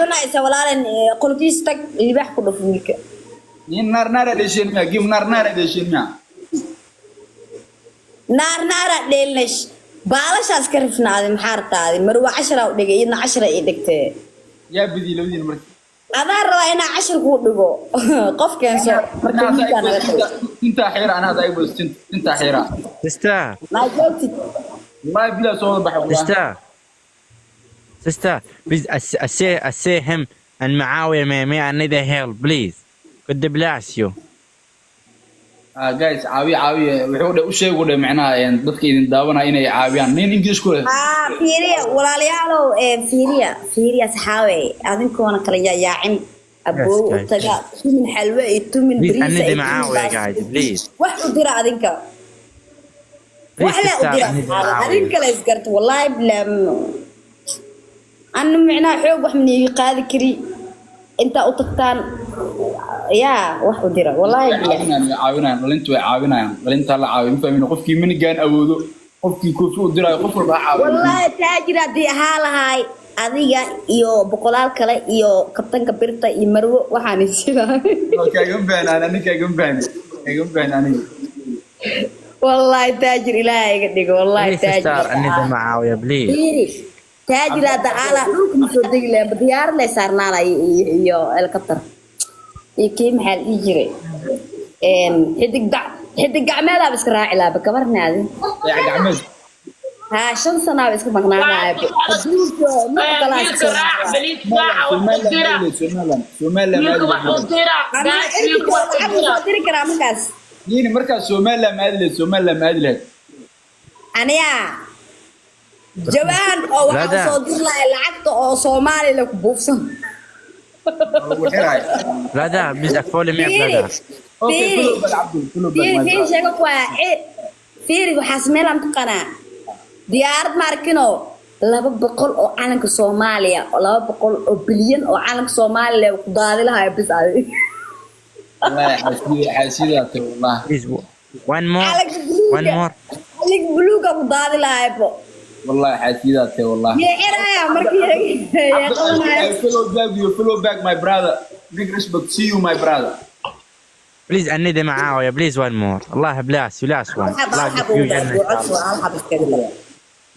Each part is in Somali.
Doonaysa walaalan, qolkiis tag, libaax ku dhuf wiilka. Nin naar naara dhesheen miya? Game naar naara dhesheen miya? Naar naara dheelnash, baalashaas ka rifnaaday. Maxaa rabtaaday? Marwa cashara u dhigay, iyadna cashara ii dhigtee. Yaa bidiyey labadiin marka? Adaa rabaa inaa cashar kuu dhigo. Qof keenso marka wiilkaa naga tago. Tintaa xiira, anaa hadda igbos tintaa xiira. Sister, Maa joogtid? Wallahi bilaa soo wada baxay wallahi. Sister, sister, please, I say him and Muawiya, may I need a help, please. God bless you. Ah, guys, caawiya, caawiya. Wuxuu dhe u sheegu dhe macnaha dadka idin daawanaya inay caawiyaan nin English ku leh. Aa, fiiriya walaalayaalow, fiiriya, fiiriya saxaawe, adinkoona kala yayaacin aboow Yes, u guys. taga tumin xalwo iyo tumin Please, I bariisa need iyo the tumin Muawiya, baasta. guys, please. Wax u dira adinka. Please, Wax le u sister, dira I need the asxaabe. Muawiya. Adinka la isgarto, wallaahi bilaa, ana micnaha xoog wax maniiga qaadi kari. Intaa u tagtaan yaa wax u dira, wallaahi Way bilaa. caawinayaan, way caawinayaan, dhalintu way caawinayaan, dhalintaa la caawiyo, ma fahmin? Qofkii minigaan awoodo, qofkii koofi u diraayo, qof walba ha caawiyo. Wallaahi taajir haddii ahaa lahaay, adiga iyo boqolaal kale iyo kabtanka birta iyo Marwo waxaan isilahay. Kaagama baahnaan aniga, kaagama baahni, kaagama baahni aniga. Wallaahi taajir Ilaahay iga dhigo, wallaahi. Please, sister, Taajir I need the Muawiya, please. Fiiri, taajir hadda aalaa dhulka ma soo degi lahayn, diyaarad lay saarnaanay iyo helicopter iyo kii maxaa la dhihi jiray, xidig gacmeedaaba iska raaci lahaa kabarnaadi. Dayax gacmeed. Haa, 5 sanaaba iska maqnaanaya adduunka nooc kalaa iska Wiilka soo raac, please, raaca, wax u dira. Somaliland, Somaliland. Wiilka wax u dira. Anaa Guys, wiilka wax u lacag dira. soo diri karaa markaas. Niini, markaas Somaliland ma aadi lahayd? Somaliland ma aadi lahayd? Aniyaa jawaan oo waxaa Brother. usoo diri lahay lacagta oo Soomaaliya la ku buufsan. Lagu xiraay. Brother, please follow me, Fiiri. brother. Okay. Fiiri. Follow back, Abdul, follow back, Fiiri. my Fiiri. brother. Sheego kuwaa fiiri, waxaas meelaan taqanaa diyaarad ma arkinoo, 200 oo calanka Soomaaliya oo 200 oo bilyan oo calanka Soomaaliya ku daadi lahayo bis adi. Wallahi xaasida, xaasidaa tahay wallahi. Please, one more, Calanka one buluuga. more. Calanka buluuga ku daadi lahayo bo. Wallahi xaasidaa tahay wallahi. Yeexiraya markii yee qabanaya. I follow back you, follow back, my brother. Big respect, see you, my brother. Please, I need the Muawiya, please, one more. Allah bless you, last one. Allah Hal xab give you ugu dar. Jannah, Codsi inshallah. waa hal xab iskaga dar,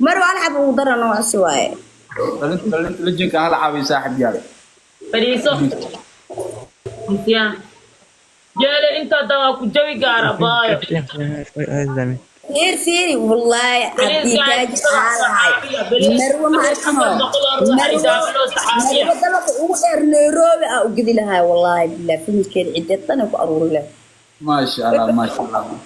mar waa hal xab ugu darano, codsi waaye. Dhalinta, dhalinta lejinka hala caawiyo, saaxib yaal. Fadhiiso. Ya. Jeele intaa dawaa ku jawi gaara baayo. Fiir, fiiri, wallaahi haddii taajir ahaa lahay, Marwo ma arkano, Marwo, Marwo dabaqa ugu dheer Nairobi aa u gedi lahay, wallaahi bilaa, familkeeda cideed dhan ay ku aruuri lahay. Maasha Allah, maasha Allah.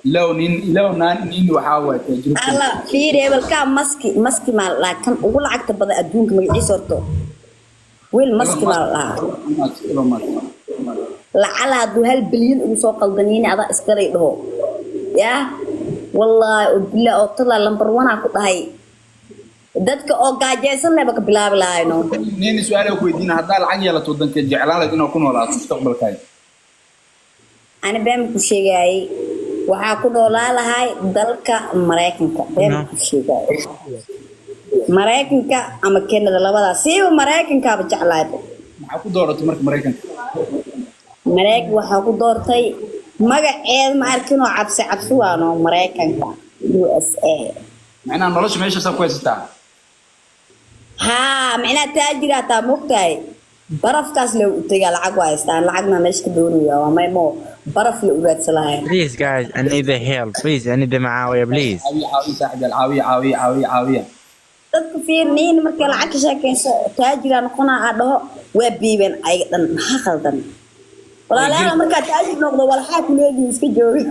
Ilow nin, ilow naan nin, waxaa waay tajribta. Alla fiiri, hebelkaa maski maski maa la dhahaa, kan ugu lacagta badan adduunka magaciisa horto wiil maski maa la dhahaa. Elon Musk. Lacala hadduu 1 bilyan ugu soo qaldaniini adaa iskalay dhaho yaa, wallaahi oo bilaa oo talaa number one aa ku dhahay, dadka oo gaajaysan leba ka bilaabi lahayno. Nin, su'aal ku weydiina: haddaa lacag yeelato, wadanka jeclaan lahayd inaad ku noolaato mustaqbalkaaga? Ani been ku sheegayay, waxaa ku noolaa lahay dalka Maraykanka. Been ku sheegayay, Maraykanka ama Canada, labadaas siiba Maraykankaaba jeclaayba. Maxaa ku dooratay marka Maraykanka? Maraykan waxaa ku doortay magaceeda ma arkinoo, cabsi cabsi waano Maraykanka, USA. Macnaha nolosha meeshaasaa ku haysataa? Haa, micnaha taajiraa taa mogtahay, barafkaas le u tegaa, lacag waa haystaan, lacagna meesha ka doonaya waa maymo baraf la ugaadsan lahayn. Please, guys, I need the help. Please, I need the Muawiya, please. Caawiya, caawiya, saaxib yaal, caawiya, caawiya, caawiya, caawiya. Dadka fiirniin markay lacag ka sheekayso, taajiraa noqonaa aa dhaho, waa biibeen ayaga dhan. Maxaa khaldan, walaalayaal? Markaa taajir noqdo, walxaa ku leedihin iska jooga.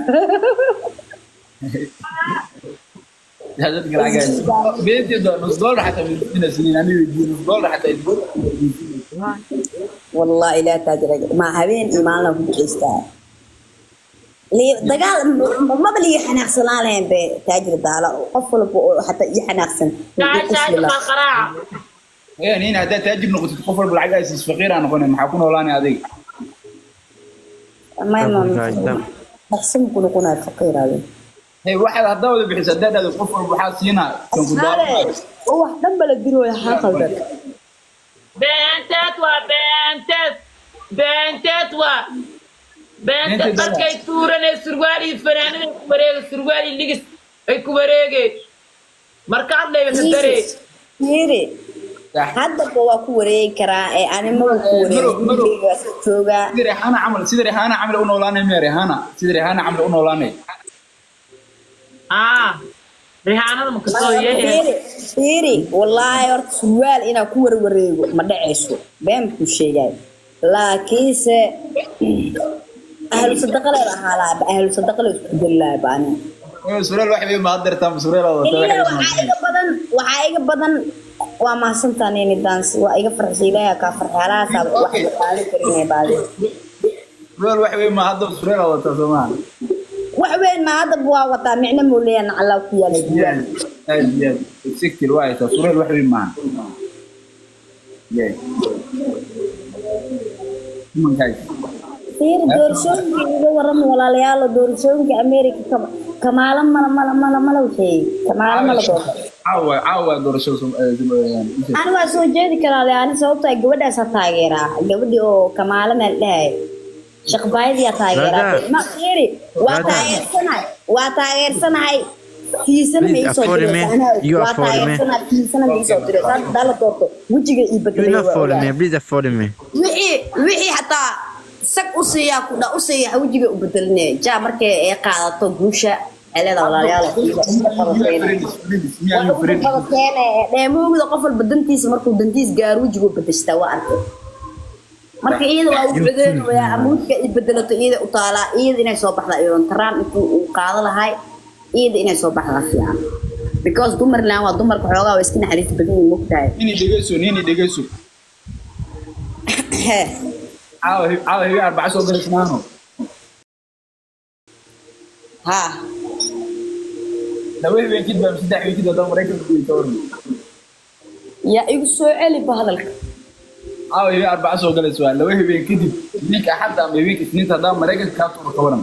Dadka lacag haysta. Beenteeda nus dollar xataa ma weydiinaysa, aniga weydiin nus dollar xataa weydiinaysa. Wallahi ilaa taajir ma habeen iyo maalin ku duceystaa. Dagaal maba lii xanaaqsanaan lahayn be taajir daala, qof walba oo xataa ii xanaaqsan wuu ii qosli lahaa. Qaraaca. Ee nin, haddaa taajir noqotid, qof walba lacag haysiis, faqiir aa noqonay, maxaa ku noolaanay adiga? Guys, Dhaqsan ku noqonaya faqiir ade. Hey, waxaad haddaa wada bixisa, haddaa dhahdo qof walba waxaa siinaa kan ku Asxaabe, daawanaayo. oo wax dhan bala dirooya, xaa qaldan? Beenteed waa beenteed, beenteed waa beenteed. Beenteed waa. Markay tuuranay surwaal iyo fanaanad ay ku wareegay, surwaal iyo ligis ay ku wareegay, marka hadlayba ka daree. Fiiri. Sax. Haddaba waa ku wareegi karaa ee animaba ku wareegi. Marow, marow. Gurigeyga waa iska joogaa. Sida Rihanna camal, sida Rihanna camal u noolaanay miya? Rihanna, sida Rihanna camal u noolaanay. Ah, Rihaanada ma kasoo yehe. Fiiri, fiiri, wallaahi horta surwaal inaa ku warwareego ma dhacayso, been kuu sheegay, laakiinse ahlu sadaqaleed ahaa lahaa, ahlu sadaqaleed isku bedeli lahaa ba aniga. Sureel wax weyn ma hadeertaa, sureel oo Ilaa waxaa iga badan, waxaa iga badan. Waa mahadsantaa nini dance, waa iga farxisay, ilaahay kaa farxay, halahaasaa wax la qaadan karin baadi. Sureel wax weyn ma hadda, sureel oo wata Soomaa. Wax weyn ma hadda waa wataa, micno muu leeyahay, nacalaa ku yaala Yes, aad iyo aad exactly, waa haysaa, sureel wax weyn maaha. Yes. Come on, guys. Fiir, doorashooyinka iga warrama walaalayaalo, doorashooyinka America kamaalo mala mala mala mala waxeey kamaalo mala doorto. Caawa, caawa doorashada Ani waa soo jeedi karaa le ani, sababtoo ah gabadhaasaa taageeraa, gabadhii oo kamaalo meel dhahay shaqbaayadiyaa taageeraa. Brother. Ma fiiri, waa Brother. taageersanahay, waa taageersanahay, fiisana ma Please iisoo afford me. diraysa anaa. You Waa afford me. taageersanahay, fiisana ma iisoo diraysa hadda la doorto wejiga ii You bedelay not waa follow ogaa. me. Please afford me. Wixii xataa sag u siiyaa ku dha u siiya wejiga u bedelinaya ja markay ay qaadato guusha waxay leedahay walaalayaal Friends, me and you friends. Dheemoogda qof walba dantiisa markuu dantiis gaaro wejigu bedeshtaa, waa arkay. Marka iyada waa u codeynaya ama wejiga i bedelato iyada u taalaa, iyada inay soo baxdaa iyadoon Trump intuu uu qaado lahay, iyada inay soo baxdaa fiican, because dumarland waa dumarka xoogaa waa iska naxariis badan yihiin, mogtahay. Nini dhegeyso, nini dhegeyso. Caawa, caawa habeen 4 soo galaysnaano. Ha. 2 habeen kadib ama 3 habeen kadib haddana Maraykanka ku ka waran? Yaa igu soo celi ba hadalka. Caawa habeen 4 soo galayso, waa 2 habeen kadib, habeenka Axadda ama habeenka Isniinta, haddana Maraykanka kaa tuuro ka waran?